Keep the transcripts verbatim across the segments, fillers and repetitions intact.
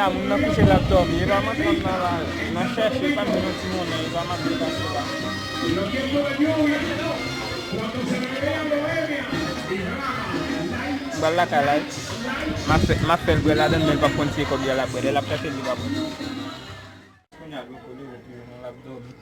La, moun nan kouche l ap dòmi. E pa m antre nan la, nan chèche, e pa m vin yon ti monnen, e pa m ap depase la. M pral lakay la, wi. M ap fè, m ap fè l bwè ladann, men l p ap konn si e kòb li a l ap bwè. Lè l ap chèche l, li p ap wè. Kounye a, l kole, epi l ap dòmi.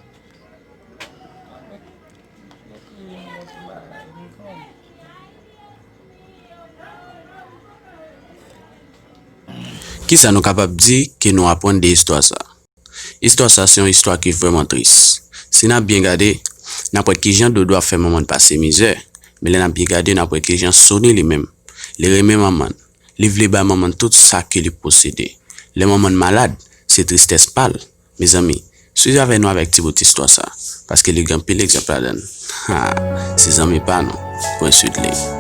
Kisa nou kapab di ke nou aprann de istwa sa? Istwa sa se yon istwa ki vrèman tris. Si n ap byen gade, n ap wè kijan Dodo ap fè manman l pase mizè, men lè n ap byen gade, n ap wè kijan Sony li menm, li renmen manman l, li vle bay manman l tout sa ke li posede. Lè manman l malad, se tristès pa l. Mezanmi, swiv avè nou avèk ti bout istwa sa, paske li gen anpil egzanp ladan l. Ha, se zanmi pa nou, pwen swiv li.